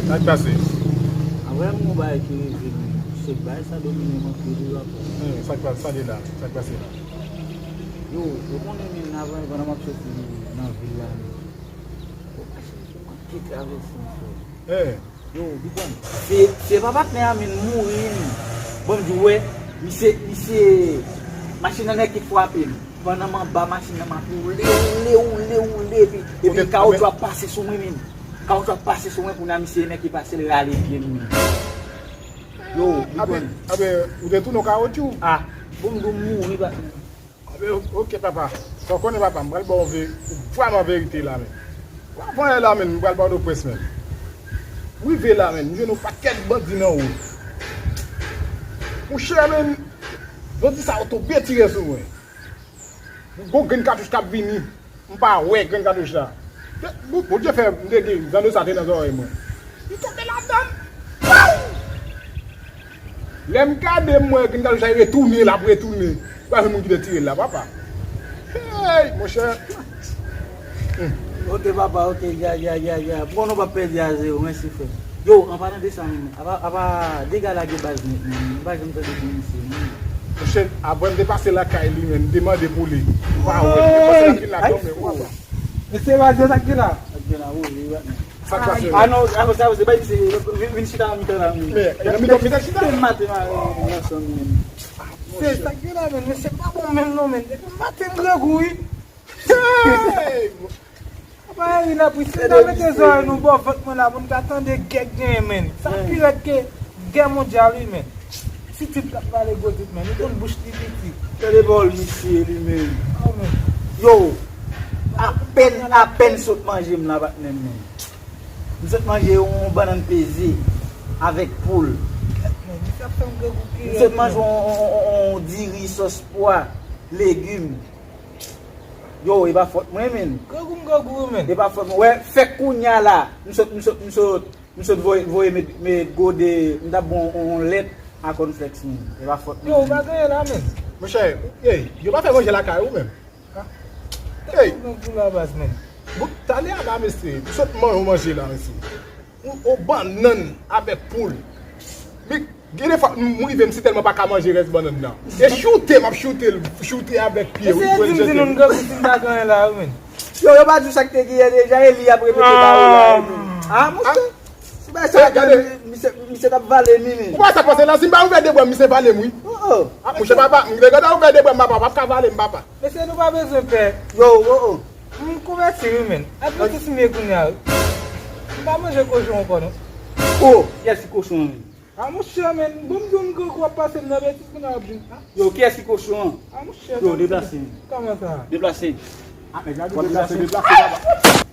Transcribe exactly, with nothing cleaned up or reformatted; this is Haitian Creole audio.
Sa k pase? Apre m gon bagay ki rive m, se bagay sa domine m anpil wi papa. Hmm, sa k pase? Sa de la? Sa k pase la? Yo, ou konnen men avan pandan m ap soti nan vil la men. Yo, Big One. Se, se pa patnè a men mouri men. Bon, m di w, wè, misye, misye, machin nan nèk ki frape m. Pandan m anba machin nan, m ap woule, woule, woule, woule, epi, epi kawotchou ap pase sou mwen men. Kawotchou ap pase sou mwen, kounye a misye nèk ki pase l rale pye m men. Yo, Big One. Abe, ou te tounen w kawotchou? Ah, bon, m di w m mouri, patnè. Abe, ok, papa. Sa w konnen, papa, m pral ba w ve-, vrèman verite la men. Avan yè la men, m pral Pòtoprens men. M rive la men, m jwenn yon pakèt bandi nan wout. Monchè men, bandi sa yo tonbe tire sou mwen. Gon grenn katouch k ap vini. M pa wè grenn katouch la. Bon, Bondye fè m te gen zande sa te nan zòrèy mwen. Li tonbe ladan l. Paw! Lè m gade m wè grenn katouch la retounen, l ap retounen. Pa gen moun ki te tire l la, papa. Hey, monchè. Hmm. Ok, papa, ok, ya, ya, ya, ya. Bon, nou p ap pèdi a zewo, mèsi, frè. Yo, an palan de sa menm, apa, apa dega la gen baz nèt menm, m pa janm tande de misye menm. Monchè, avan m te pase lakay li menm, m te mande pou li. M pa wè l, m te pase lakay la, men w ap. Mesye, w a di sa k gen la? Sa k gen la, wi, wi, wi. Sa k pase? Ah non, ah, sa, se bay misye, vin, vin chita nan mitan la, men. Men, nan mitan, mitan chita? Depi maten, m a, ansanm, men. Se sa k gen la, men, mesye pa bon menm non, men. Depi maten, m grangou, wi. Hey! Apa Henry nan prizon, n a mete zòrèy nou bò vant mwen la pou n ka tande gè k genyen, men. Sa pi rèd ke gè mondyal, wi, men. Pitit k ap pale gwo tit, men. Li konn bouch li piti. Tande pawòl misye, li menm. Oh, men. Yo, apèn, apèn sot manje m la, patnè m, men. M sot manje yon bannann peze avèk poul. Men, misye ap fè m grangou pi rèd. M sot manje yon, yon, yon, yon diri sòs pwa, legim. Yo, e pa fòt mwen, men. Grangou m grangou, men. E pa fòt mwen. Wè, fèk kounya la, m sot, m sot, m sot, m sot voye, voye met, met gode, m t ap bon yon, yon lèt a kònflèks, men. E pa fòt mwen. Yo, ou pa genyen la, men. Monchè, ey, yo pa fè manje lakay ou, men. Hey! Tèt mwen pou la baz, men. Bon, talè a la, mesye. M sot manje yon manje la, mesye. Yon, yon bannann avèk poul. Men, gen de fwa, m, m rive, m sitèlman pa ka manje rès bannann nan. E choute, m ap choute l, choute avèk pye, wi. Eseye di m si nou grangou si m pa gen anyen la, wi, men. Yo, yo pa di w sa k te genyen deja, e li ap repete pawòl la, wi, men. Ah, monchè. Se bagay sa, gade, misye, misye t ap vale m, wi, men. Ou pa sa panse la, si m pa ouvè de bra, misye vale m, wi. Oh, oh. Ah, monchè, papa, m te gentan ouvè de bra m, papa, p ap ka vale m, papa. Mesye, nou pa bezwen pè. Yo, oh, oh. M konvèti, wi, men. Adventist m ye kounya, wi. M pa manje kochon ankò, non. Oh, kiyès ki kochon an, men? Ah, monchè, men. Bon, m di w, m grangou ap pase m nan betiz kounya, w ap di m, ah. Yo, kiyès ki kochon an? Ah, monchè, yo, deplase. Kòman sa? Deplase. Ah, nèg la di deplase, deplase, papa.